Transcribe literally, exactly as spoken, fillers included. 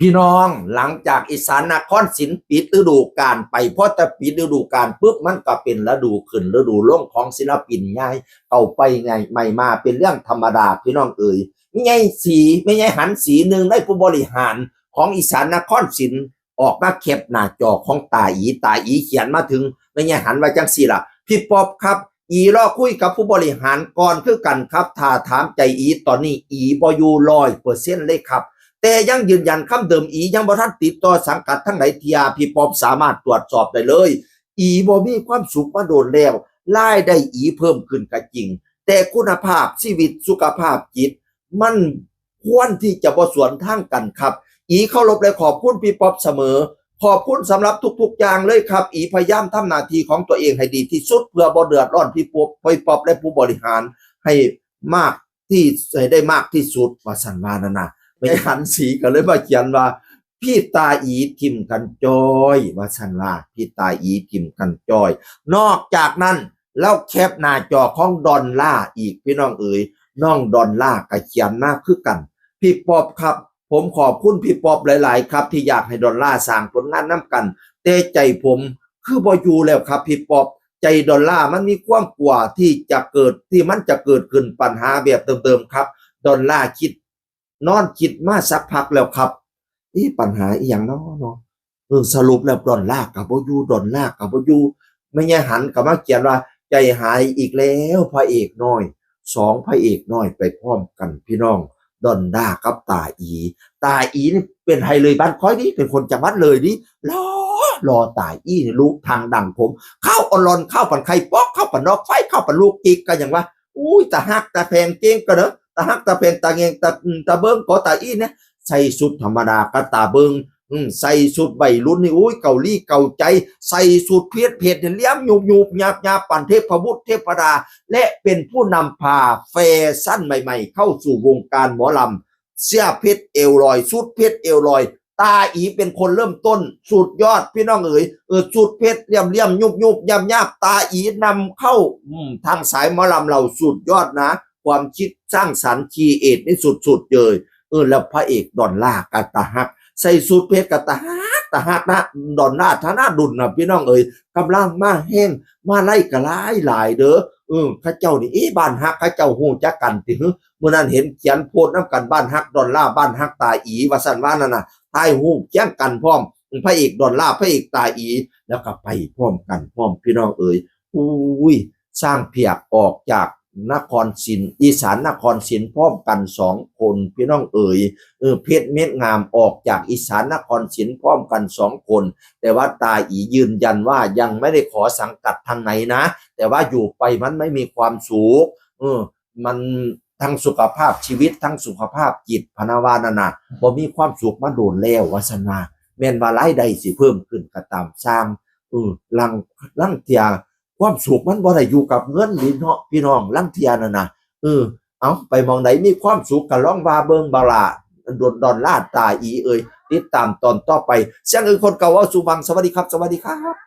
พี่น้อง หลังจากอีสานนครศิลป์ปิดฤดูกาลไป พอแต่ปิดฤดูกาลปุ๊บ มันก็เป็นฤดูขึ้นฤดูลงของศิลปินใหญ่ เก่าไปไงใหม่มาเป็นเรื่องธรรมดา พี่น้องเอ๋ย แม่ใหญ่ศรี แม่ใหญ่หันศรี หนึ่งในผู้บริหารของอีสานนครศิลป์ ออกมาแคปหน้าจอของตาอี ตาอีเขียนมาถึงแม่ใหญ่หันว่าจังซี่ล่ะ พี่ป๊อบครับ อีรอคุยกับผู้บริหารก่อนคือกันครับ ถ้าถามใจอีตอนนี้อีบ่อยู่ร้อยเปอร์เซ็นต์เลยครับ แต่ยังยืนยันคำเดิม อียังบ่ทันติดต่อสังกัดทางใดเทื่อ พี่ป๊อบสามารถตรวจสอบได้เลย อีบ่มีความสุขมาโดนแล้ว รายได้อีเพิ่มขึ้นก็จริง แต่คุณภาพชีวิตสุขภาพจิต มันควรที่จะบ่สวนทางกันครับ อีเคารพและขอบคุณพี่ป๊อบเสมอ ขอบคุณสำหรับทุกๆอย่างเลยครับ อีพยายามทำหน้าที่ของตัวเองให้ดีที่สุด เพื่อบ่เดือดร้อนพี่ป๊อบ พี่ป๊อบและผู้บริหารให้มากที่ ให้ได้มากที่สุด ว่าซั่นว่านั่นน่ะ แม่ใหญ่หันศรีก็เลยมาเขียนว่า พี่ตาอีถิ่มกันจ้อย ว่าซั่นว่า พี่ตาอีถิ่มกันจ้อย นอกจากนั้น แล้วแคปหน้าจอของดอลล่าร์อีก พี่น้องเอ๋ย น้องดอลล่าร์ก็เขียนมาคือกัน พี่ป๊อบครับ ผมขอบคุณพี่ป๊อบหลายๆครับ ที่อยากให้ดอลล่าร์สร้างผลงานนำกัน แต่ใจผมคือบ่อยู่แล้วครับพี่ป๊อบ ใจดอลล่าร์มันมีความกลัวที่จะเกิด ที่มันจะเกิดขึ้นปัญหาแบบเดิมๆครับ ดอลล่าร์คิด นอนคิดมาสักพักแล้วครับ อีปัญหาอีหยังเนาะเนาะ เออ สรุปแล้วดอลล่าร์ก็บ่อยู่ ดอลล่าร์ก็บ่อยู่ แม่ใหญ่หันก็มาเขียนว่า ใจหายอีกแล้วพระเอกน้อย สองพระเอกน้อยไปพร้อมกันพี่น้อง ดอลล่าร์กับตาอี ตาอีนี่เป็นไฮเลยบ้านคอยนี่ เป็นคนจังหวัดเลยนี่ หล่อ หล่อ ตาอีนี่ลูกทางดังผม เข้าออนลอน เข้าปันไข่ป๊อก เข้าปันนอกไฟ เข้าปันลูกกิกก็ยังว่า อุ้ย ตาฮักตาแพงเก่งก็เด้อ ตาฮักตาแพงตาแงงตา ตาเบิ่งก็ตาอีเนี่ย ใส่ชุดธรรมดาก็ตาเบิ่ง อืม ใส่ชุดวัยรุ่นนี่ อุ้ย เกาหลีเกาใจ ใส่ชุดเพชรเพชรเนี่ยเลี้ยมยุบยุบยับยับปันเทพบุตรเทพดา และเป็นผู้นำพาแฟชั่นใหม่ๆ เข้าสู่วงการหมอลำ เสื้อเพชรเอวลอย ชุดเพชรเอวลอย ตาอีเป็นคนเริ่มต้น สุดยอดพี่น้องเอ๋ย เออ ชุดเพชรเลี่ยมเลี่ยมยุบยุบยับยับ ตาอีนำเข้า อืม ทางสายหมอลำเราสุดยอดนะ ความคิดสร้างสรรค์ ครีเอท นี่สุดๆเลย เออ แล้วพระเอกดอลล่าร์ก็ตาฮัก ใส่ชุดเพชรก็ตาฮัก ตาฮักนะ ดอลล่าร์ ธนดลนะพี่น้องเอ๋ย กำลังมาแฮง มาไล่ก็หลายหลายเด้อ เออ เขาเจ้านี่ อีบ้านฮัก เขาเจ้าฮู้จักกันติ มื้อนั้นเห็นเขียนโพสต์นำกัน บ้านฮักดอลล่าร์ บ้านฮักตาอี ว่าซั่นว่านั่นน่ะ ถ่ายรูปเคียงกันพร้อม พระเอกดอลล่าร์ พระเอกตาอี แล้วก็ไปพร้อมกันพร้อม พี่น้องเอ๋ย อุ้ย ช้างเผือกออกจากนครศิลป์ อีสานนครศิลป์พร้อมกันสองคน พี่น้องเอ๋ย เออ เพชรเม็ดงามออกจากอีสานนครศิลป์พร้อมกันสองคน แต่ว่าตาอียืนยันว่ายังไม่ได้ขอสังกัดทางไหนนะ แต่ว่าอยู่ไปมันไม่มีความสุข เออ มันทั้งสุขภาพชีวิตทั้งสุขภาพจิต พะนะว่านั่นน่ะ บ่มีความสุขมาโดนแล้ว ว่าซั่นว่า แม่นว่ารายได้สิเพิ่มขึ้นก็ตามซ่าง เออ ลาง ลางเทื่อความสุขมันบ่ได้อยู่กับเงินนี่เนาะพี่น้อง ลางเทื่อนั่นน่ะ เออ เอาไปหม่องใดมีความสุขก็ลองว่าเบิ่ง บักหล้า ดอลล่าร์ ตาอีเอ๋ย ติดตามตอนต่อไป เสียงอื่นคนเก่าเว้าสู่ฟัง สวัสดีครับ สวัสดีครับ